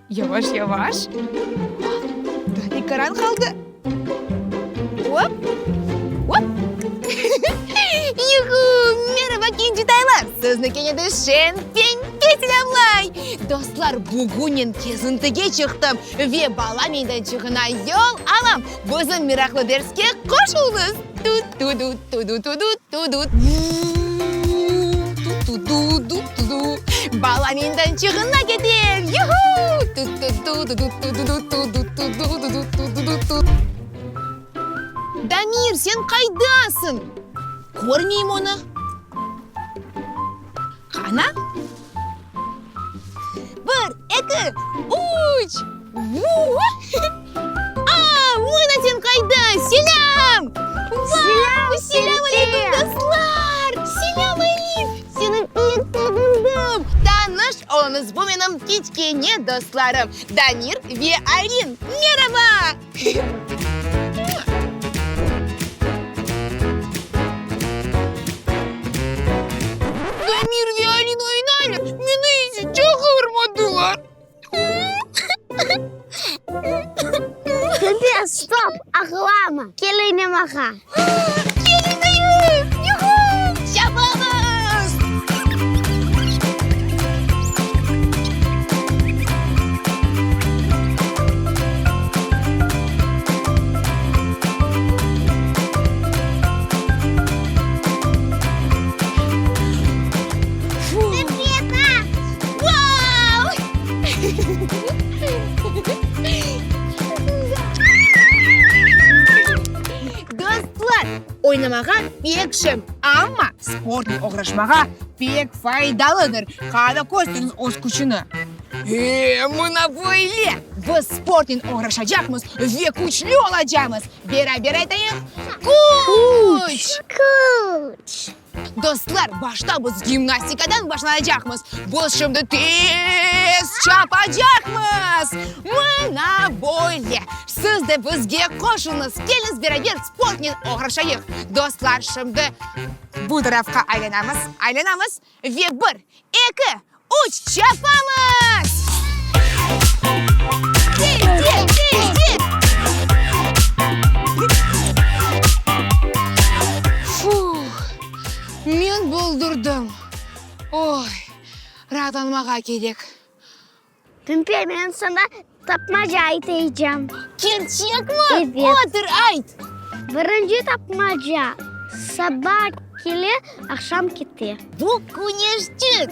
Yavaş, yavaş. Daa tekaran qaldı. Op, op. Yuhu! Meraba, kincitaylar! Sizni kene de Şen Penpe selâmlay! Dostlar, bugün men kezintige çıqtım ve bala meydançığına yol alam. Bizim meraqlı derske qoşulıñız! Tut-tu-dut, tu-du-tu-dut, tu-dut. Tu-tu-du-du-tu-du. Bala meydançığına ketem! Yuhu! Tu-tu-du-du-du-tu-du-du-du-du-du-du-du-du-du. Damir, sen qaydasıñ? Körmeyim onı. Qana? Bir, eki, üç! Vu! A, mına sen qayda! Selâm! Vau! Selâm aleyküm, dostlar! Selâm, Elif! Seni pek sağındım! Tanış oluñız, bu menim kiçkene dostlarım, Damir ve Aylin. Meraba! Damir ve Alin oynaylar, meni ise çağırmadılar. Pipi, stop, ağlama, kel oynamağa. Kel oynayıq! Yuhu! Çapamız! Dostlar, oynamağa pek şeñ, amma sportnen oğraşmağa pek faydalıdır. Qana kösteriñiz öz küçüni. E, mına böyle! Biz sportnen oğraşacaqmız ve küçlü olacamız. Beraber aytayıq, Küç! Küç! Dostlar, başta biz gimnastikadan başlanacaqmız. Biz şimdi tez çapacaqmız. Mına böyle! Siz de bizge qoşulıñız, keliñiz beraber sportnen oğraşayıq. Dostlar, şimdi bu tarafqa aylanamız, aylanamız ve bir, eki, üç, çapamız! Tez, tez, tez! Fuh, men boldurdım. Oy, raatlanmağa kerek. Pimpe, men saña tapmaca aytaycam. Kerçekmi? Evet. Otur, ayt. Birinci tapmaca, saba kele, aqşam kete. Bu küneşçik.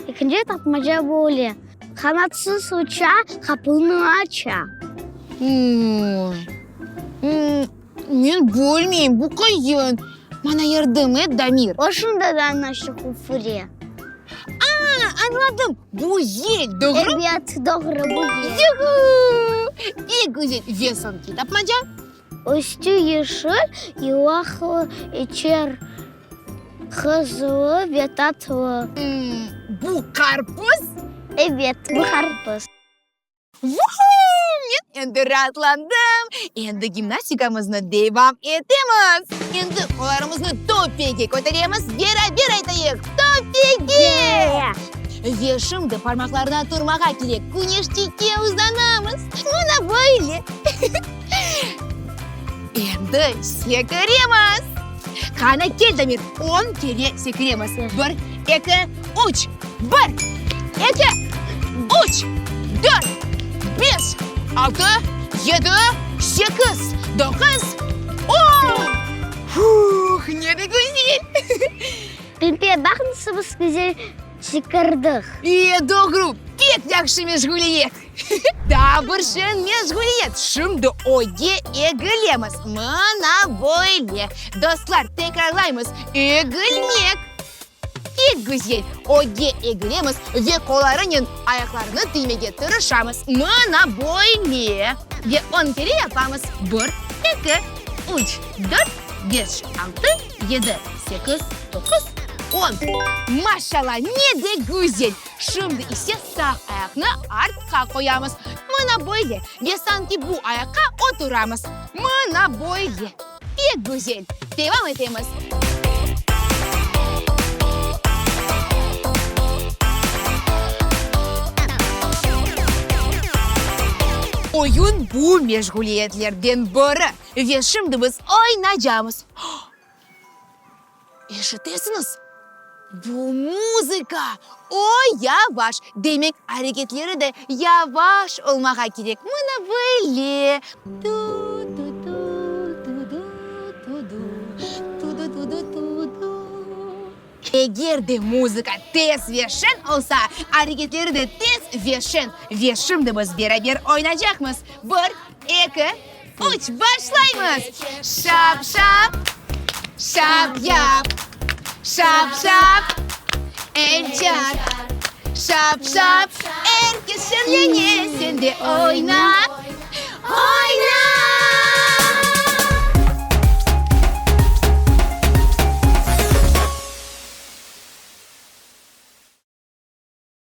Ekinci tapmaca böyle, qanatsız uça, qapını aça. Men bilmeyim, bu qıyın. Maña yardım et, Damir. O şimdi da naşı küfüre. A, añladım, bu yel, doğru? Ebet, doğru, bu yel. Yuhu! Pek güzel. Ve soñki tapmaca? Üstü yeşil, yuvaqlı, içer qızılı ve tatlı. Bu qarpız? Ebet, bu qarpız. Vuhu! Men endi raatlandım. Endi gimnastikamıznı devam etemiz. Endi qollarımıznı töpege köteremiz, beraber aytayıq, Töpege! Ve şimdi parmaqlarına turmağa kerek, küneşçikke uzanamız. Mına böyle. Endi sekiremiz. Qana, kel, Damir, on kere sekiremiz. Bir, eki, üç. Bir, eki, üç, dört, beş, altı, yedi, sekiz, doquz, on! Fuh, ne de güzel! Pimpe, baq nasıl biz güzel sekirdik. E, doğru, pek yahşı meşğuliyet. Daa bir şeñ meşğuliyet, şimdi ögge egilemiz, mına böyle. Dostlar, tekrarlaymız, egilmek. Pek güzel! Ögge egilemiz ve qollarınen ayaqlarını tiymege tırışamız. Mına böyle! Ve on kere yapamız, bir, eki, üç, dört, beş, altı, yedi, sekiz, doquz, on. Maşallah, ne de güzel! Şimdi ise sağ ayaqnı artqa qoyamız. Mına böyle! Ve sanki bu ayaqqa oturamız. Mına böyle! Pek güzel! Devam etemiz! Oyun bu meşğuliyetlerden biri ve şimdi biz oynacamız. Eşitesiñiz? Bu muzıka! O yavaş, demek areketleri de yavaş olmağa kerek. Mına böyle. Tu-tu-tu, tu-du, tu-du, tu-du, tu-du-tu-du. Eger de muzıka tez ve şeñ olsa, areketleri de tez ve şeñ. Ve şimdi biz beraber oynacaqmız. Bir, eki, üç, başlaymız! Şap-şap, şap-yap, şap-şap, el çarp, şap-şap, er kes şeñlene, sen de oyna.